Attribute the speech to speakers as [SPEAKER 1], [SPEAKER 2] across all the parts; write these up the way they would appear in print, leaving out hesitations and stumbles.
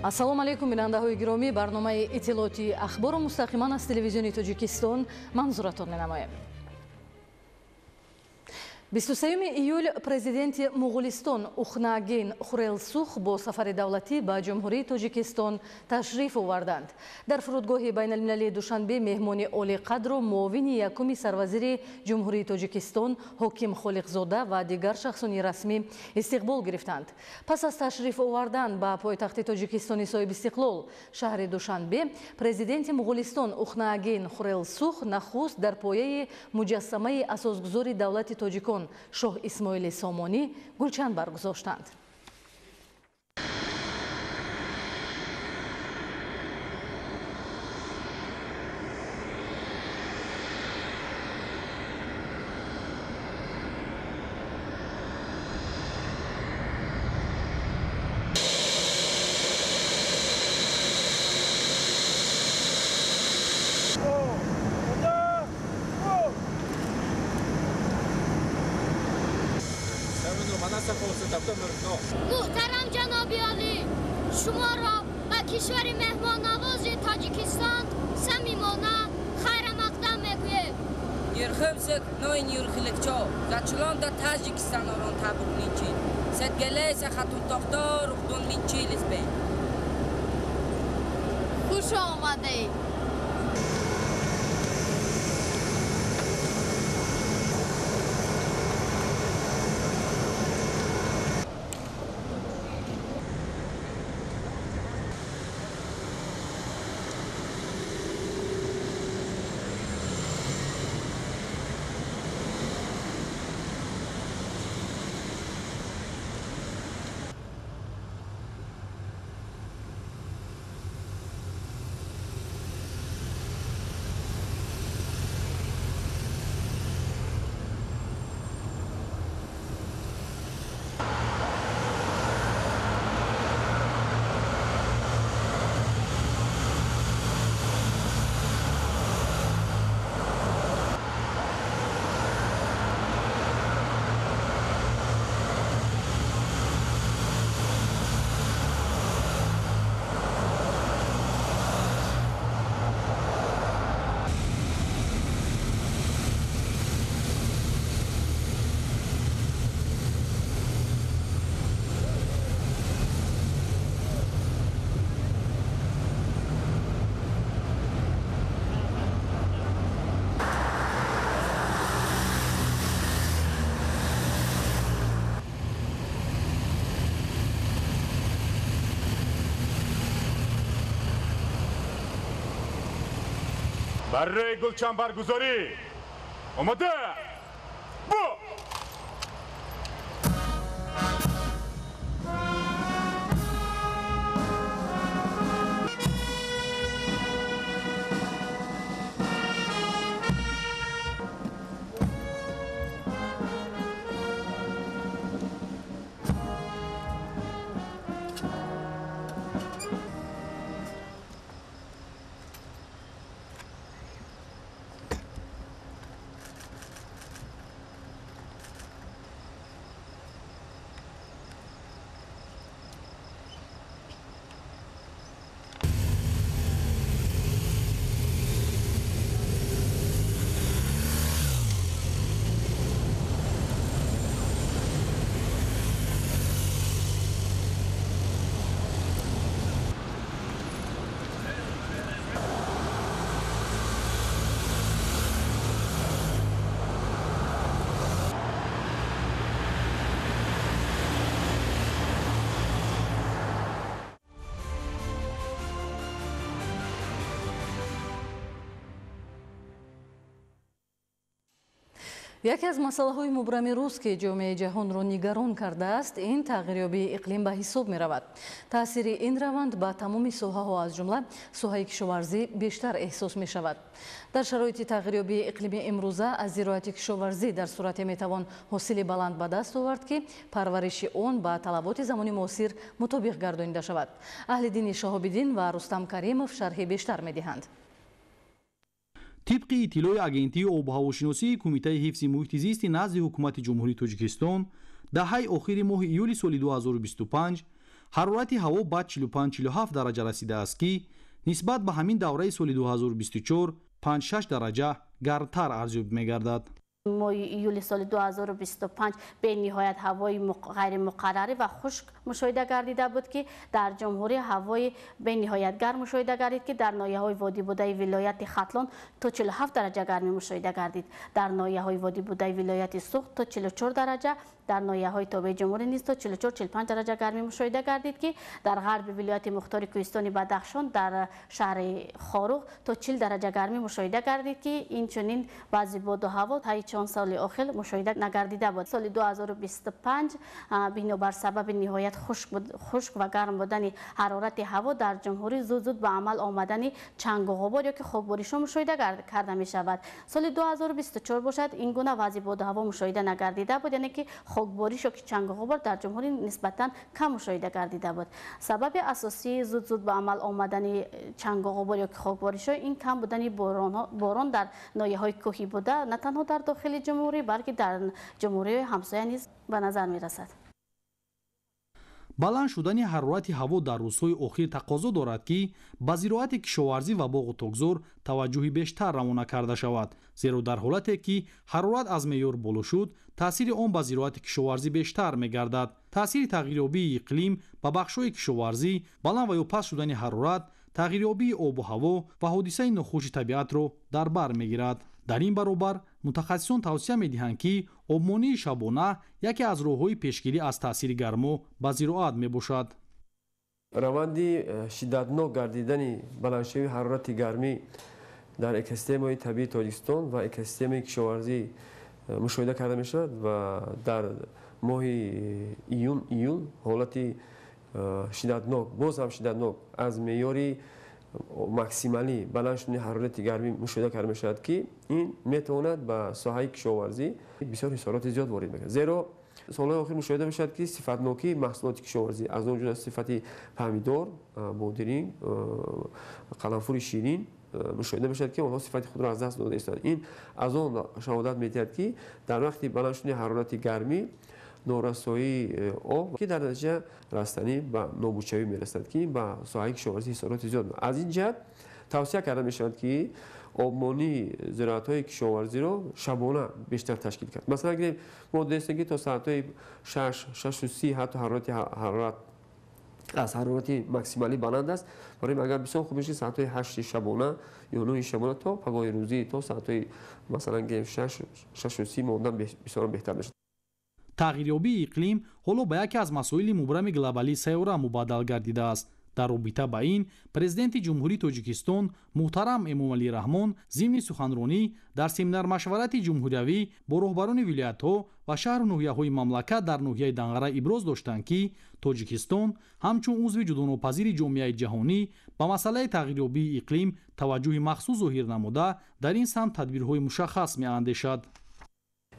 [SPEAKER 1] Ассалому алайкум, бинандаҳои гиромӣ. Барномаи иттилоотии ахборро мустақиман аз телевизиони Тоҷикистон манзуратон менамоем. 23 июл президенти Муғулистон Ухнаагийн Хурелсух бо сафари давлатӣ ба Ҷумҳурии Тоҷикистон ташриф оварданд. Дар фурудгоҳи байналмилалии Душанбе меҳмони олиқадру муовини якуми сарвазири Ҷумҳурии Тоҷикистон Ҳоким Холиқзода ва дигар шахсони расмӣ истиқбол гирифтанд. Пас аз ташриф овардан ба пойтахти Тоҷикистони соҳибистиқлол шаҳри Душанбе, президенти Муғулистон Ухнаагийн Хурелсух нахуст дар пояи муҷассамаи асосгузори давлати тоҷикон Шоҳ Исмоили Сомонӣ гулчанд баргузоштанд.
[SPEAKER 2] Муҳтарам ҷаноби олӣ, шуморо ба кишвари меҳмоннавози Тоҷикистон самимона хайрамақдам мегӯем. Хуш омадед.
[SPEAKER 3] Барои гулчанбаргузорӣ омода бу.
[SPEAKER 1] Яке аз масъалаҳои мубрами рӯз, ки ҷомеаи ҷаҳонро нигарон кардааст, ин тағйирёбии иқлим ба ҳисоб меравад. Таъсири ин раванд ба тамоми соҳаҳо, аз ҷумла соҳаи кишоварзӣ, бештар эҳсос мешавад. Дар шароити тағйирёбии иқлими имрӯза аз зироати кишоварзӣ дар сурате метавон ҳосили баланд ба даст овард, ки парвариши он ба талаботи замони муосир мутобиқ гардонида шавад. Аҳлиддини Шаҳобиддин ва Рустам Каримов шарҳи бештар медиҳанд.
[SPEAKER 4] Тибқи иттилои Агентии обуҳавошиносии Кумитаи ҳифзи муҳити зисти назди Ҳукумати Ҷумҳурии Тоҷикистон, даҳаи охири моҳи июли соли 2025 Ҳарорати ҳаво ба 45-47 дараҷа расидааст, ки нисбат ба ҳамин давраи соли 2024 5-6 дараҷа гармтар арзёбӣ мегардад.
[SPEAKER 5] Моҳи июли соли 2025 бениҳоят ҳавои ғайримуқаррарӣ ва хушк мушоҳида гардида буд, ки дар ҷумҳурӣ ҳавои бениҳоят гарм мушоҳида гардид, ки дар ноҳияҳои водибудаи вилояти Хатлон то 47 дараҷа гармӣ мушоҳида гардид, дар ноҳияҳои водибудаи вилояти Суғд то 44 дараҷа, дар ноҳияҳои тобеи ҷумҳурӣ низ то 44-45 дараҷа гармӣ мушоҳида гардид, ки дар ғарби вилояти мухтори кӯҳистони Бадахшон дар шаҳри Хоруғ то 40 дараҷа гармӣ мушоҳида гардид, ки инчунин вазъи боду ҳаво таи чанд соли охир мушоҳида нагардида буд. Соли 2025 бинобар сабаби ниҳоят хушк ва гарм будани ҳарорати ҳаво дар ҷумҳурӣ зуд-зуд ба амал омадани чангу ғубор ё ки хокборишҳо мушоҳида карда мешавад. Соли 2024 бошад, ин гуна вазъи боду ҳаво мушоҳида нагардида буд, яъне ки хокбориш ё ки чангу ғубор дар ҷумҳурӣ нисбатан кам мушоҳида гардида буд. Сабаби асосии зуд-зуд ба амал омадани чангу ғубор ё ки хокборишҳо ин кам будани борон дар ноҳияҳои кӯҳӣ буда, на танҳо дар дохили ҷумҳурӣ, балки дар ҷумҳуриҳои ҳамсоя низ ба назар мерасад.
[SPEAKER 4] Баланд шудани ҳарорати ҳаво дар рӯзҳои охир тақозо дорад, ки ба зироати кишоварзӣ ва боғу токзор таваҷҷӯҳи бештар равона карда шавад, зеро дар ҳолате ки ҳарорат аз меъёр боло шуд, таъсири он ба зироати кишоварзӣ бештар мегардад. Таъсири тағйирёбии иқлим ба бахшҳои кишоварзӣ, баланд ва ё паст шудани ҳарорат, тағйирёбии обу ҳаво ва ҳодисаи нохуши табиатро дар бар мегирад. Дар ин баробар мутахассисон тавсия медиҳанд, ки обмонии шабона яке аз роҳҳои пешгирӣ аз таъсири гармо ба зироат мебошад.
[SPEAKER 6] Раванди шиддатнок гардидани баландшавии ҳарорати гармӣ дар экосистемаи табиии Тоҷикистон ва экосистемаи кишоварзӣ мушоҳида карда мешавад ва дар моҳи июн июл ҳолати шиддатнок, боз ҳам шиддатнок аз меъёри максималӣ баланд шудани ҳарорати гармӣ мушоҳида карда мешавад, ки ин метавонад ба соҳаи кишоварзӣ бисёр ҳисороти зиёд ворид мекунад. Зеро солҳои охир мушоҳида мешавад, ки сифатнокии маҳсулоти кишоварзӣ, аз он ҷумла сифати помидор, бодиринг, қаламфури ширин мушоҳида мешавад, ки онҳо сифати худро аз даст дода истодаанд. Ин аз он шаҳодат медиҳад, ки дар вақти баланд шудани ҳарорати гармӣ норасоии об, ки дар натиҷа растанӣ ба нобудшавӣ мерасад, ки ба соҳаи кишоварзӣ ҳисороти зиёд. Аз ин ҷиҳат тавсия карда мешавад, ки обмонии зироатҳои кишоварзиро шабона бештар ташкил кард. Масалан, гирем, мо дидем, ки то соатҳои 6, 6:30 ҳатто ҳарорат аз ҳарорати максималӣ баланд аст. Барои агар бисёр хуб мешавад, соатҳои 8 шабона ё 9 шабона то пагоҳи рӯзӣ то соатҳои масалан гирем 6, 6:30 мондан бисёр беҳтар мешавад.
[SPEAKER 4] Тағйирёбии иқлим ҳоло ба яке аз масоили мубрами глобалии сайёра мубаддал гардидааст. Дар робита ба ин президенти Ҷумҳурии Тоҷикистон муҳтарам Эмомалӣ Раҳмон зимни суханронӣ дар семинар-машварати ҷумҳуриявӣ бо роҳбарони вилоятҳо ва шаҳру ноҳияҳои мамлакат дар ноҳияи Данғара иброз доштанд, ки Тоҷикистон ҳамчун узви ҷудонопазири ҷомеаи ҷаҳонӣ ба масъалаи тағйирёбии иқлим таваҷҷӯҳи махсус зоҳир намуда, дар ин самт тадбирҳои мушаххас меандешад.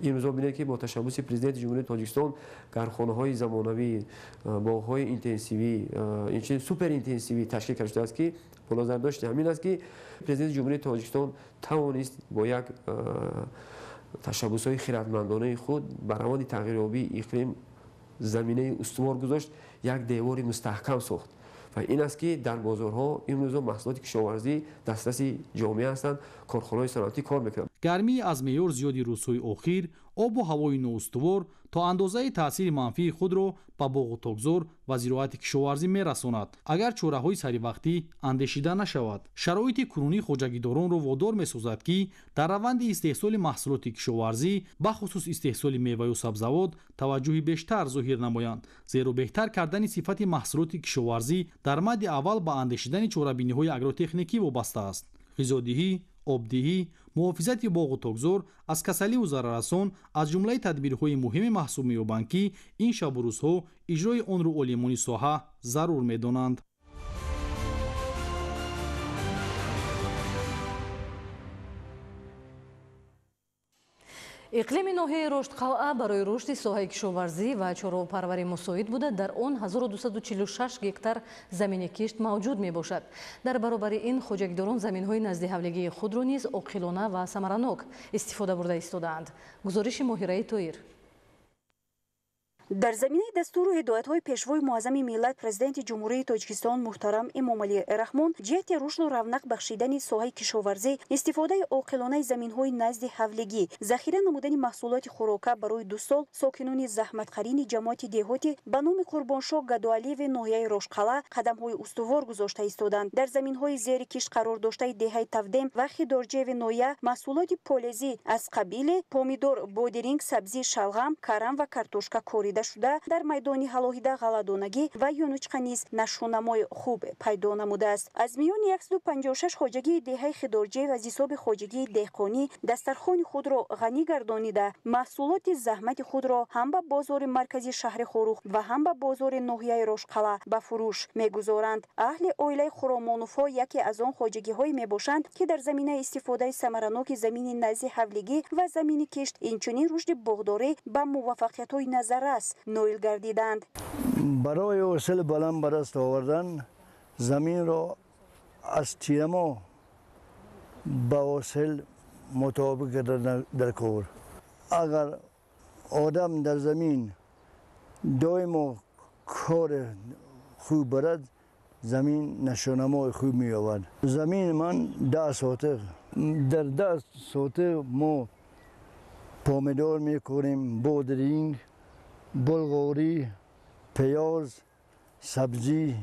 [SPEAKER 6] Имрӯзо бинед, ки бо ташаббуси президенти Ҷумҳурии Тоҷикистон гармхонаҳои замонавӣ, боғҳои интенсивӣ, инчунин суперинтенсивӣ ташкил карда шудааст, ки бо назардошти ҳамин аст, ки президенти Ҷумҳурии Тоҷикистон тавонист бо як ташаббусҳои хиратмандонаи худ ба раванди тағйирёбии иқлим заминаи устувор гузошт, як девори мустаҳкам сохт. Ва ин аст, ки дар бозорҳо имрӯзо маҳсулоти кишоварзӣ дастраси ҷомеа ҳастанд, корхонаҳои саноатӣ кор мекунанд.
[SPEAKER 4] Гармии аз меъёр зиёди рӯзҳои охир, обу ҳавои ноустувор то андозаи таъсири манфии худро ба боғу токзор ва зироати кишоварзӣ мерасонад, агар чораҳои саривақтӣ андешида нашавад. Шароити кунунӣ хоҷагидоронро водор месозад, ки дар раванди истеҳсоли маҳсулоти кишоварзӣ, бахусус истеҳсоли меваю сабзавот, таваҷҷӯҳи бештар зоҳир намоянд, зеро беҳтар кардани сифати маҳсулоти кишоварзӣ дар мадди аввал ба андешидани чорабиниҳои агротехникӣ вобаста аст. Ғизодиҳӣ, обдиҳӣ, муҳофизати боғу токзор аз касаливу зараррасон аз ҷумлаи тадбирҳои муҳиме маҳсуб меёбанд, ки ин шабу рӯзҳо иҷрои онро олимони соҳа зарур медонанд.
[SPEAKER 1] Иқлими ноҳияи Роштқалъа барои рушди соҳаи кишоварзӣ ва чорвопарварӣ мусоид буда, дар он 1246 гектар замини кишт мавҷуд мебошад. Дар баробари ин хоҷагидорон заминҳои наздиҳавлигии худро низ оқилона ва самаранок истифода бурда истодаанд. Гузориши Моҳираи Тоир.
[SPEAKER 7] Дар заминаи дастуру ҳидоятҳои Пешвои Муаззами миллат, Президенти Ҷумҳурии Тоҷикистон муҳтарам Эмомалӣ Раҳмон, ҷиҳати рушду равнақ бахшидани соҳаи кишоварзӣ, истифодаи оқилонаи заминҳои назди ҳавлигӣ, захира намудани маҳсулоти хӯрока барои 2 сол, сокинони заҳматқарини ҷамоати деҳоти ба номи Қурбоншоҳ Гадоалиеви ноҳияи Рошқалъа қадамҳои устувор гузошта истоданд. Дар заминҳои зери кишт қарор доштаи деҳаи Тавдем ва Хидорҷеви ноҳия маҳсулоти полезӣ аз қабили помидор, бодиринг, сабзӣ, шалғам, карам ва картошка корида шуда, дар майдони ҳалоҳида ғалладонагӣ ва юнучқа низ нашъунамои хуб пайдо намудааст. Аз миёни 156 хоҷагии деҳаи Хидорҷиев аз ҳисоби хоҷагии деҳқонӣ дастархони худро ғанӣ гардонида, маҳсулоти заҳмати худро ҳам ба бозори маркази шаҳри Хоруғ ва ҳам ба бозори ноҳияи Рошқалъа ба фурӯш мегузоранд. Аҳли оилаи Хуромоновҳо яке аз он хоҷагиҳое мебошанд, ки дар заминаи истифодаи самараноки замини назди ҳавлигӣ ва замини кишт, инчунин рушди боғдорӣ ба муваффақиятҳои назаррас ноил гардиданд.
[SPEAKER 8] Барои ҳосили баланд ба даст овардан заминро аз тирамо ба ҳосил мутобиқ кардан дар кор. Агар одам дар замин доимо кори хуб барад, замин нашъунамои хуб меёбад. Замини ман 10 сотиқ. Дар 10 сотиқ мо помидор мекорем, бодиринг, булғорӣ, пиёз, сабзӣ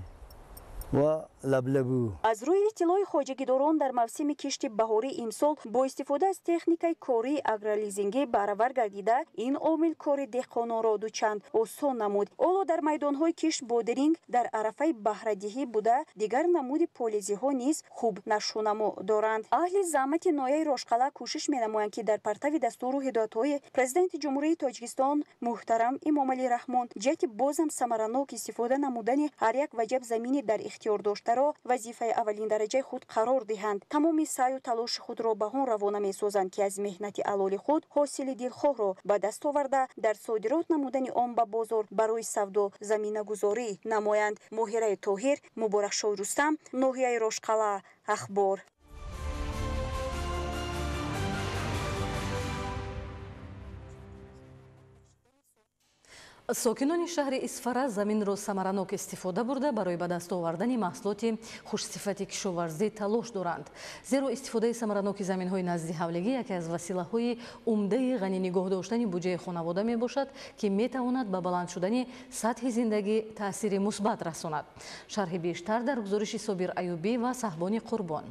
[SPEAKER 8] ва лаблабу.
[SPEAKER 7] Аз рӯи иттилои хоҷагидорон, дар мавсими кишти баҳорӣ имсол бо истифода аз техникаи кории агролизингӣ баравар гардида, ин омил кори деҳқононро дучанд осон намуд. Ҳоло дар майдонҳои кишт бодиринг дар арафаи баҳрадиҳӣ буда, дигар намуди полезиҳо низ хуб нашъунамо доранд. Аҳли заҳмати ноҳияи Рошқалъа кӯшиш менамоянд, ки дар партави дастуру ҳидоятҳои Президенти Ҷумҳурии Тоҷикистон муҳтарам Эмомалӣ Раҳмон ҷиҳати бозам самаранок истифода намудани ҳар як ваҷаб замини дар ихтиёр доштаро вазифаи аввалин дараҷаи худ қарор диҳанд. Тамоми саъю талоши худро ба он равона месозанд, ки аз меҳнати алоли худ ҳосили дилхоҳро ба даст оварда, дар содирот намудани он ба бозор барои савдо заминагузорӣ намоянд. Моҳираи Тоҳир, Муборакшоҳ Рустам, ноҳияи Рошқалъа, Ахбор.
[SPEAKER 1] Сокинони шаҳри Исфара заминро самаранок истифода бурда, барои ба даст овардани маҳсулоти хушсифати кишоварзӣ талош доранд. Зеро истифодаи самараноки заминҳои назди ҳавлигӣ яке аз василаҳои умдаи ғанӣ нигоҳ доштани буҷаи хонавода мебошад, ки метавонад ба баланд шудани сатҳи зиндагӣ таъсири мусбат расонад. Шарҳи бештар дар гузориши Собир Аюбӣ ва Саҳбони Қурбон.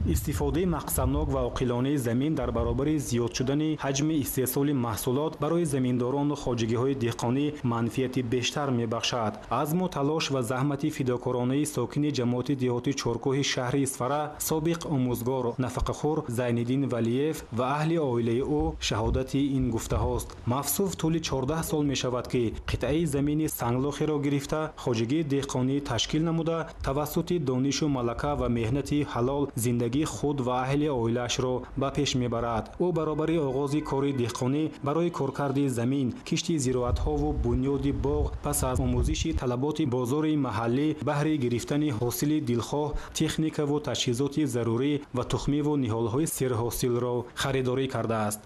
[SPEAKER 9] Истифодаи мақсаднок ва оқилонаи замин дар баробари зиёд шудани ҳаҷми истеҳсоли маҳсулот барои заминдорону хоҷагиҳои деҳқонӣ манфиати бештар мебахшад. Азму талош ва заҳмати фидокоронаи сокини ҷамоати деҳоти Чоркӯҳи шаҳри Исфара, собиқ омӯзгор, нафақахӯр Зайниддин Валиев ва аҳли оилаи ӯ шаҳодати ин гуфтаҳост. Мавсуф тӯли 14 сол мешавад, ки қитъаи замини санглохеро гирифта, хоҷагии деҳқонӣ ташкил намуда, тавассути донишу малака ва меҳнати ҳалол зиндагӣ худ ва аҳли оилаашро ба пеш мебарад. Ӯ баробари оғози кори деҳқонӣ барои коркарди замин, кишти зироатҳову бунёди боғ пас аз омӯзиши талаботи бозори маҳаллӣ баҳри гирифтани ҳосили дилхоҳ, техникаву таҷҳизоти зарурӣ ва тухмиву ниҳолҳои серҳосилро харидорӣ кардааст.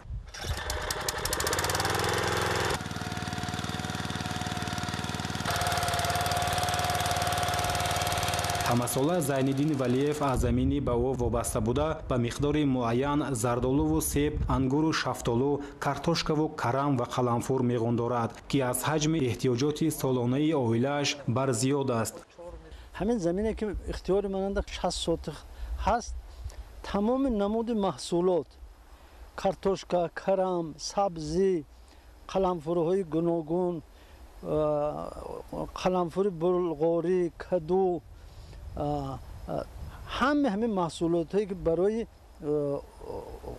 [SPEAKER 9] Ҳамасола Зайниддин Валиев аз замини ба ӯ вобаста буда ба миқдори муайян зардолуву себ, ангуру шафтолу, картошкаву карам ва қаламфур меғундорад, ки аз ҳаҷми эҳтиёҷоти солонаи оилааш барзиёд аст.
[SPEAKER 10] Ҳамин замине ки ихтиёри мананда 60 сотих ҳаст, тамоми намуди маҳсулот картошка, карам, сабзӣ, қаламфурҳои гуногун, қаламфури булғорӣ, каду, ҳамаи ҳамин маҳсулотҳое ки барои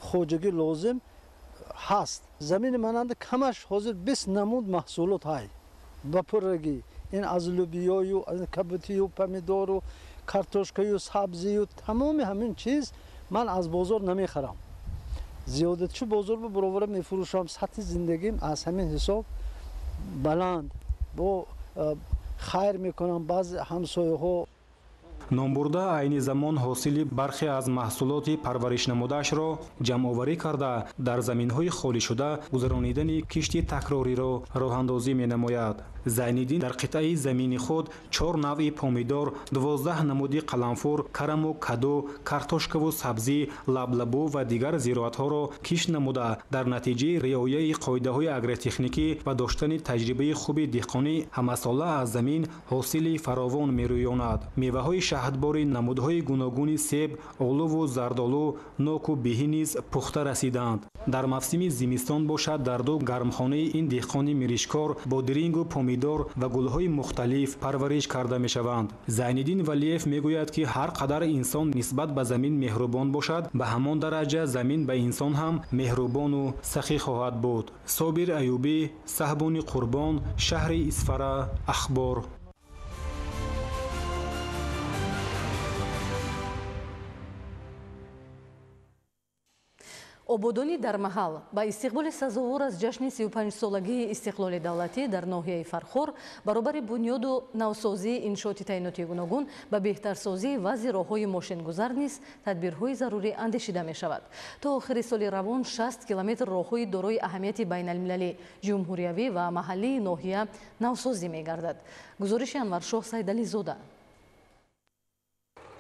[SPEAKER 10] хоҷагӣ лозим ҳаст. Замини мананда камаш ҳозир 20 намуд маҳсулот ҳай ба пуррагӣ. Ин аз лӯбиёю, аз кабутию, помидору, картошкаю, сабзию, тамоми ҳамин чиз ман аз бозор намехарам. Зиёдатчи бозор баровара мефурӯшам. Сатҳи зиндагим аз ҳамин ҳисоб баланд. Бо хайр мекунам баъзе ҳамсояҳо.
[SPEAKER 9] Номбурда айни замон ҳосили бархе аз маҳсулоти парваришнамудаашро ҷамъоварӣ карда, дар заминҳои холишуда гузаронидани кишти такрориро роҳандозӣ менамояд. Зайниддин дар қитъаи замини худ 4 навъи помидор, 12 намуди қаламфур, караму каду, картошкаву сабзӣ, лаблабу ва дигар зироатҳоро кишт намуда, дар натиҷаи риояи қоидаҳои агротехникӣ ва доштани таҷрибаи хуби деҳқонӣ ҳамасола аз замин ҳосили фаровон мерӯёнад. Меваҳои шаҳдбори намудҳои гуногуни себ, олуву зардолу, ноку биҳӣ низ пухта расиданд. Дар мавсими зимистон бошад, дар ду гармхонаи ин деҳқони миришкор бодирингу помидор ва гулҳои мухталиф парвариш карда мешаванд. Зайниддин Валиев мегӯяд, ки ҳар қадар инсон нисбат ба замин меҳрубон бошад, ба ҳамон дараҷа замин ба инсон ҳам меҳрубону сахӣ хоҳад буд. Собир Аюбӣ, Саҳбони Қурбон, шаҳри Исфара, Ахбор.
[SPEAKER 1] Ободонӣ дар маҳал ба истиқболи сазовор аз ҷашни 35-солагии истиқлоли давлатӣ дар ноҳияи Фархор баробари бунёду навсозии иншооти таъиноти гуногун ба беҳтарсозии вазъи роҳҳои мошингузар низ тадбирҳои зарурӣ андешида мешавад. То охири соли равон 60 километр роҳҳои дорои аҳамияти байналмилалӣ, ҷумҳуриявӣ ва маҳаллии ноҳия навсозӣ мегардад. Гузориши Анваршоҳ Сайдализода.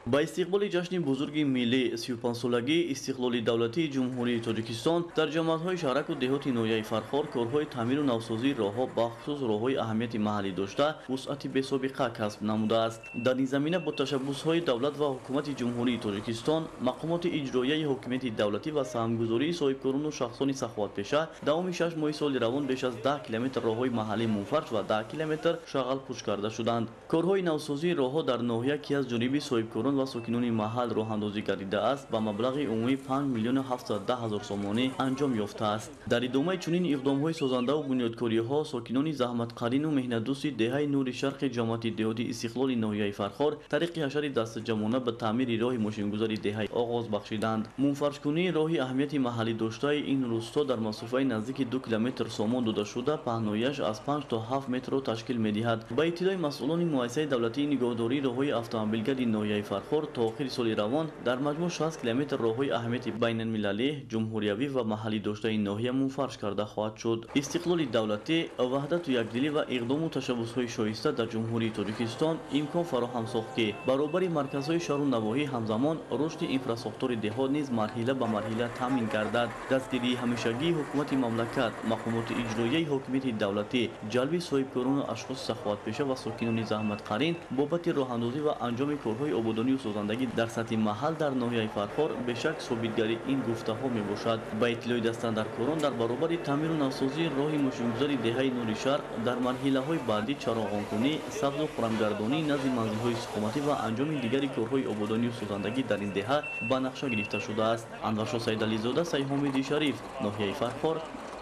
[SPEAKER 11] Ба истиқболи ҷашни бузурги миллӣ 35-солагии истиқлоли давлатии Ҷумҳурии Тоҷикистон дар ҷамоатҳои шаҳраку деҳоти ноҳияи Фархор корҳои таъмиру навсозии роҳҳо, бахусус роҳҳои аҳамияти маҳаллӣ дошта, вусъати бесобиқа касб намудааст. Дар ин замина бо ташаббусҳои давлат ва ҳукумати Ҷумҳурии Тоҷикистон, мақомоти иҷроияи ҳокимияти давлатӣ ва саҳмгузории соҳибкорону шахсони саховатпеша давоми 6 моҳи соли равон беш аз 10 километр роҳҳои маҳаллӣ мунфарш ва 10 километр шағалпӯш карда шуданд. Корҳои навсозии роҳҳо дар ноҳия, ки аз ҷониби соҳибкорон ва сокинони маҳал роҳандозӣ гардидааст, ба маблағи умумии 5 710 000 сомонӣ анҷом ёфтааст. Дар идомаи чунин иқдомҳои созандаву бунёдкориҳо, сокинони заҳматқарину меҳнатдӯсти деҳаи Нури Шарқи ҷамоати деҳоти Истиқлоли ноҳияи Фархор тариқи ҳашари дастаҷамъона ба таъмири роҳи мошингузари деҳа оғоз бахшиданд. Мунфаршкунии роҳи аҳамияти маҳаллӣ доштаи ин рӯсто дар масофаи наздики 2 километр сомон дода шуда, паҳнояш аз 5 то 7 метрро ташкил медиҳад. Ба иттилои масъулони муассисаи давлатии нигоҳдории роҳҳои автомобилгарди ноҳияи Фархор, то охири соли равон дар маҷмӯъ 60 километр роҳҳои аҳамияти байналмилалӣ, ҷумҳуриявӣ ва маҳаллӣ доштаи ноҳия мунфарш карда хоҳад шуд. Истиқлоли давлатӣ, ваҳдату якдилӣ ва иқдому ташаббусҳои шоиста дар Ҷумҳурии Тоҷикистон имкон фароҳам сохт, ки баробари марказҳои шаҳру навоҳӣ ҳамзамон рушди инфрасохтори деҳот низ марҳила ба марҳила таъмин гардад. Дастгирии ҳамешагии ҳукумати мамлакат, мақомоти иҷроияи ҳокимияти давлатӣ, ҷалби соҳибкорону ашхоси саховатпеша ва сокинони заҳматқарин бобати роҳандозӣ ва анҷоми корҳои ободонию созандагӣ дар сатҳи маҳал дар ноҳияи Фархор бешак собитгари ин гуфтаҳо мебошад. Ба иттилои дастандаркорон, дар баробари таъмиру навсозии роҳи мошингузари деҳаи Нури Шарқ дар марҳилаҳои баъдӣ чароғонкунӣ, сабзу хурамгардонӣ назди манзилҳои истиқоматӣ ва анҷоми дигари корҳои ободонию созандагӣ дар ин деҳа ба нақша гирифта шудааст. Анваршоҳ Сайдализода, Сайҳомиди Шариф, ноҳияи Фархор,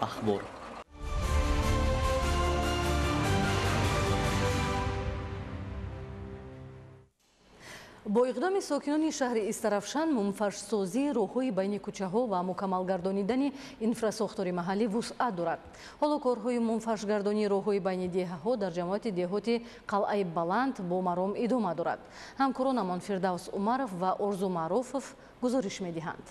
[SPEAKER 11] Ахбор.
[SPEAKER 1] Бо иқдоми сокинони шаҳри Истаравшан мунфаршсозии роҳҳои байни кӯчаҳо ва мукаммалгардонидани инфрасохтори маҳаллӣ вусъат дорад. Ҳоло корҳои мунфаршгардонии роҳҳои байни деҳаҳо дар ҷамоати деҳоти Қалъаи Баланд бо маром идома дорад. Ҳамкоронамон Фирдавс Умаров ва Орзу Маъруфов гузориш медиҳанд.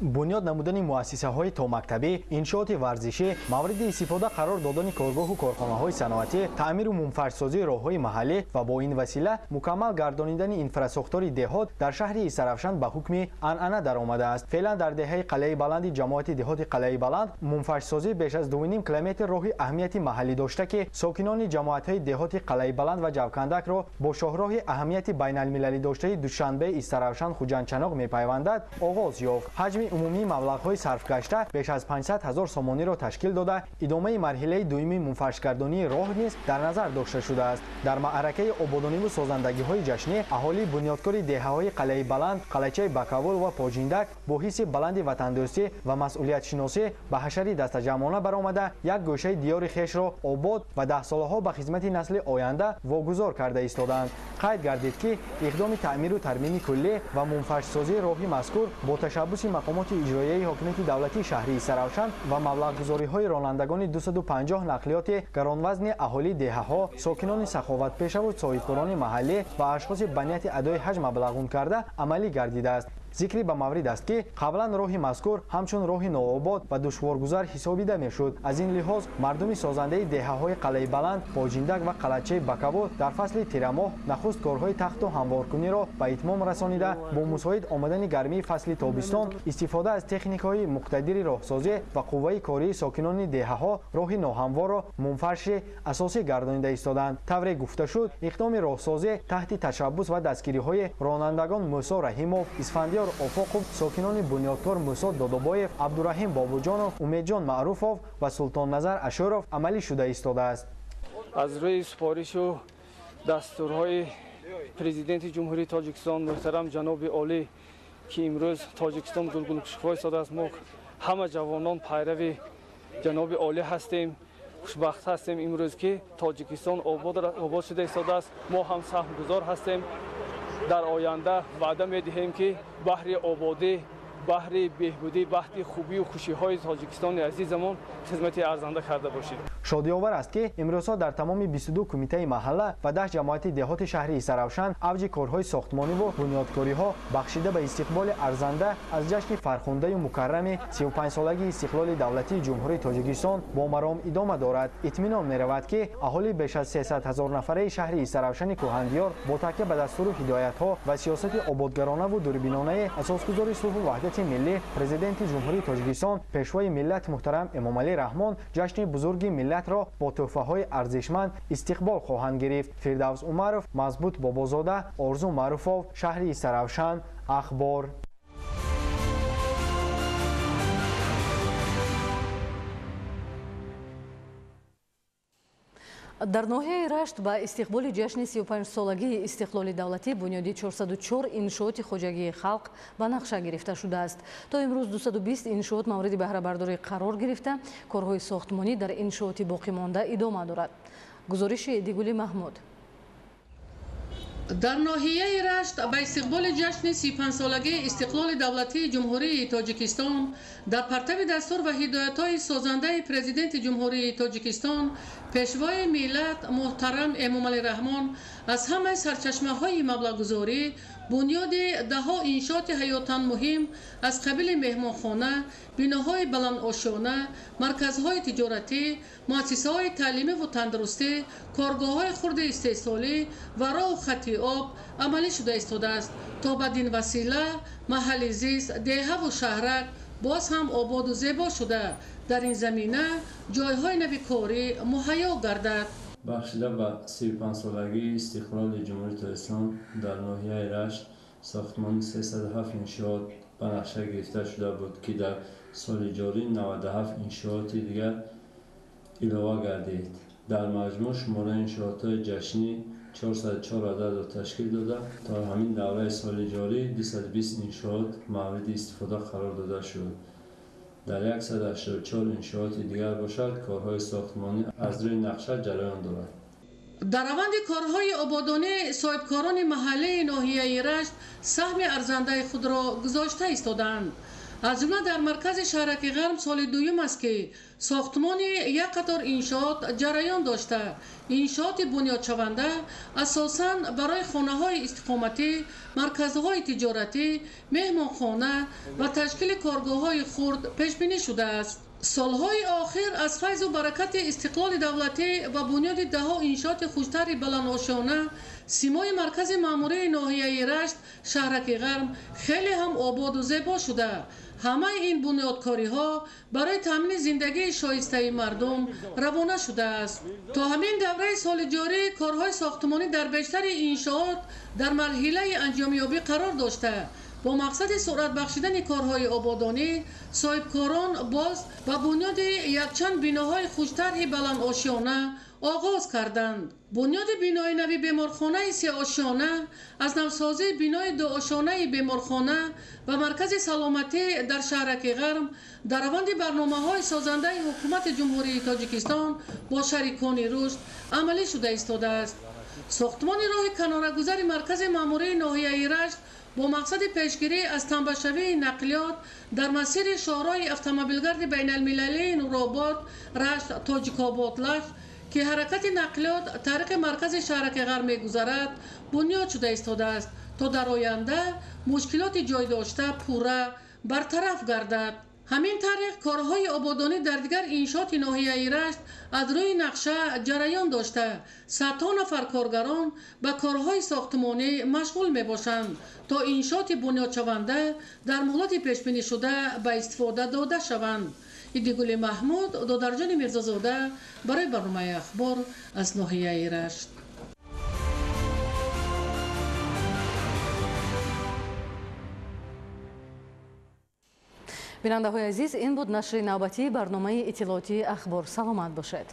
[SPEAKER 12] Бунёд намудани муассисаҳои томактабӣ, иншооти варзишӣ, мавриди истифода қарор додани коргоҳу корхонаҳои саноатӣ, таъмиру мунфаршсозии роҳҳои маҳаллӣ ва бо ин васила мукаммал гардонидани инфрасохтори деҳот дар шаҳри Истаравшан ба ҳукми анъана даромадааст. Феълан дар деҳаи Қалъаи Баланди ҷамоати деҳоти Қалъаи Баланд мунфаршсозии беш аз 2,5 километр роҳи аҳамияти маҳаллӣ дошта, ки сокинони ҷамоатҳои деҳоти Қалъаи Баланд ва Ҷавкандакро бо шоҳроҳи аҳамияти байналмилалӣ доштаи Душанбе Истаравшан Хуҷандчаноқ мепайвандад, оғоз ёфт. Ҳаҷми умумии маблағҳои сарфгашта беш аз 500 000 сомониро ташкил дода, идомаи марҳилаи дуюми мунфаршгардонии роҳ низ дар назар дошта шудааст. Дар маъракаи ободониву созандагиҳои ҷашнӣ аҳолии бунёдкори деҳаҳои Қалъаи Баланд, Қалъачаи Бакавул ва Поҷиндак бо ҳисси баланди ватандӯстӣ ва масъулиятшиносӣ ба ҳашари дастаҷамъона баромада, як гӯшаи диёри хешро обод ва даҳсолаҳо ба хизмати насли оянда вогузор карда истодаанд. Қайд гардид, ки иқдоми таъмиру тармими куллӣ ва мунфаршсозии роҳи мазкур бо ташаббуси мақомоти мақомоти иҷроияи ҳокимияти давлатии шаҳрии Истаравшан ва маблағгузориҳои ронандагони 250 нақлиёти гаронвазни аҳолии деҳаҳо, сокинони саховатпешаву соҳибкорони маҳаллӣ ва ашхоси ба нияти адои ҳаҷ маблағун карда амалӣ гардидааст. Зикри ба маврид аст, ки қаблан роҳи мазкур ҳамчун роҳи нообод ва душворгузар ҳисобида мешуд. Аз ин лиҳоз мардуми созандаи деҳаҳои Қалъаи Баланд, Поҷиндак ва Қалъачаи Бакаву дар фасли тирамоҳ нахуст корҳои тахту ҳамворкуниро ба итмом расонида, бо мусоид омадани гармии фасли тобистон, истифода аз техникаҳои муқтадири роҳсозӣ ва қувваи кории сокинони деҳаҳо роҳи ноҳамворро мунфарши асосӣ гардонида истоданд. Тавре гуфта шуд, иқдоми роҳсозӣ таҳти ташаббус ва дастгириҳои ронандагон Мусо Раҳимов, Исфандиёр Офоқов, сокинони бунёдкор Мусо Додобоев, Абдураҳим Бобуҷонов, Умедҷон Маъруфов ва Султонназар Ашуров амалӣ шуда истодааст.
[SPEAKER 13] Аз рӯи супоришу дастурҳои Президенти Ҷумҳурии Тоҷикистон муҳтарам ҷаноби олӣ, ки имрӯз Тоҷикистон гулгулкушофа истодааст, мо ҳама ҷавонон пайрави ҷаноби олӣ ҳастем. Хушбахт ҳастем имрӯз, ки Тоҷикистон обод шуда истодааст. Мо ҳам саҳмгузор ҳастем. Дар оянда ваъда медиҳем, ки баҳри ободӣ, баҳри беҳбудӣ, баҳри хубию хушиҳои Тоҷикистони азизамон хизмати арзанда карда бошем.
[SPEAKER 12] Шодиовар аст, ки имрӯзҳо дар тамоми 22 кумитаи маҳалла ва 10 ҷамоати деҳоти шаҳри Истаравшан авҷи корҳои сохтмониву бунёдкориҳо бахшида ба истиқболи арзанда аз ҷашни фархундаю мукаррами 35-солагии истиқлоли давлатии Ҷумҳурии Тоҷикистон бо маром идома дорад. Итминон меравад, ки аҳолии беш аз 300 ҳазор нафараи шаҳри Истаравшани кӯҳандиёр бо такя ба дастуру ҳидоятҳо ва сиёсати ободгаронаву дурбинонаи асосгузори сулҳу ваҳдати миллӣ, Президенти Ҷумҳурии Тоҷикистон, Пешвои миллат муҳтарам Эмомалӣ Раҳмон ҷашни бузурги миллатро бо тӯҳфаҳои арзишманд истиқбол хоҳанд гирифт. Фирдавс Умаров, Мазбут Бобозода, Орзу Маъруфов, шаҳри Истаравшан, Ахбор.
[SPEAKER 1] Дар ноҳияи Рашт ба истиқболи ҷашни 35-солагии истиқлоли давлатӣ бунёди 404 иншооти хоҷагии халқ ба нақша гирифта шудааст. То имрӯз 220 иншоот мавриди баҳрабардорӣ қарор гирифта, корҳои сохтмонӣ дар иншооти боқимонда идома дорад. Гузориши Дигули Маҳмуд.
[SPEAKER 14] Дар ноҳияи Рашт ба истиқболи ҷашни 35-солагии истиқлоли давлатии Ҷумҳурии Тоҷикистон дар партави дастур ва ҳидоятҳои созандаи Президенти Ҷумҳурии Тоҷикистон, Пешвои миллат муҳтарам Эмомалӣ Раҳмон аз ҳамаи сарчашмаҳои маблағгузорӣ бунёди даҳҳо иншооти ҳаётан муҳим аз қабили меҳмонхона, биноҳои баландошёна, марказҳои тиҷоратӣ, муассисаҳои таълимиву тандурустӣ, коргоҳҳои хурди истеҳсолӣ ва роҳу хати об амалӣ шуда истодааст, то бадин васила маҳалли зист, деҳаву шаҳрак боз ҳам ободу зебо шуда, дар ин замина ҷойҳои нави корӣ муҳайё гардад.
[SPEAKER 15] Бахшида ба 35-солагии истиқлоли Ҷумҳурии Тоҷикистон дар ноҳияи Рашт сохтмони 307 иншоот ба нақша гирифта шуда буд, ки дар соли ҷорӣ 97 иншооти дигар илова гардид. Дар маҷмӯъ шумораи иншоотҳои ҷашнӣ 404 ададро ташкил дода, то ҳамин давраи соли ҷорӣ 220 иншоот мавриди истифода қарор дода шуд. Дар 184 иншооти дигар бошад, корҳои сохтмонӣ аз рӯи нақша ҷараён дорад.
[SPEAKER 14] Дар раванди корҳои ободонӣ соҳибкорони маҳаллии ноҳияи Рашт саҳми арзандаи худро гузошта истодаанд. Аз ҷумла дар маркази шаҳраки Ғарм соли дуюм аст, ки сохтмони як қатор иншоот ҷараён дошта, иншооти бунёдшаванда асосан барои хонаҳои истиқоматӣ, марказҳои тиҷоратӣ, меҳмонхона ва ташкили коргоҳҳои хурд пешбинӣ шудааст. Солҳои охир аз файзу баракати истиқлоли давлатӣ ва бунёди даҳҳо иншооти хуштари баландошёна симои маркази маъмурии ноҳияи Рашт, шаҳраки Ғарм хеле ҳам ободу зебо шуда, ҳамаи ин бунёдкориҳо барои таъмини зиндагии шоистаи мардум равона шудааст. То ҳамин давраи соли ҷорӣ корҳои сохтмонӣ дар бештари иншоот дар марҳилаи анҷомёбӣ қарор дошта, бо мақсади суръат бахшидани корҳои ободонӣ соҳибкорон боз ба бунёди якчанд биноҳои хуштарҳи баландошёна оғоз карданд. Бунёди бинои нави беморхонаи сеошёна, аз навсозии бинои дуошёнаи беморхона ва маркази саломатӣ дар шаҳраки Ғарм дар раванди барномаҳои созандаи ҳукумати Ҷумҳурии Тоҷикистон бо шарикони рушд амалӣ шуда истодааст. Сохтмони роҳи канорагузари маркази маъмурии ноҳияи Рашт бо мақсади пешгирӣ аз тамбашавии нақлиёт дар масири шоҳроҳи автомобилгарди байналмилалии Нуробод Рашт Тоҷикобод Лахш, ки ҳаракати нақлиёт тариқи маркази шаҳраки Ғарб мегузарад, бунёд шуда истодааст, то дар оянда мушкилоти ҷой дошта пурра бартараф гардад. Ҳамин тариқ корҳои ободонӣ дар дигар иншооти ноҳияи Рашт аз рӯи нақша ҷараён дошта, садҳо нафар коргарон ба корҳои сохтмонӣ машғул мебошанд, то иншооти бунёдшаванда дар муҳлати пешбинишуда ба истифода дода шаванд. Идигули Маҳмуд, Додарҷони Мирзозода барои барномаи Ахбор аз ноҳияи Рашт.
[SPEAKER 1] Бинандаҳои азиз, ин буд нашри навбатии барномаи иттилоотии Ахбор. Саломат бошед.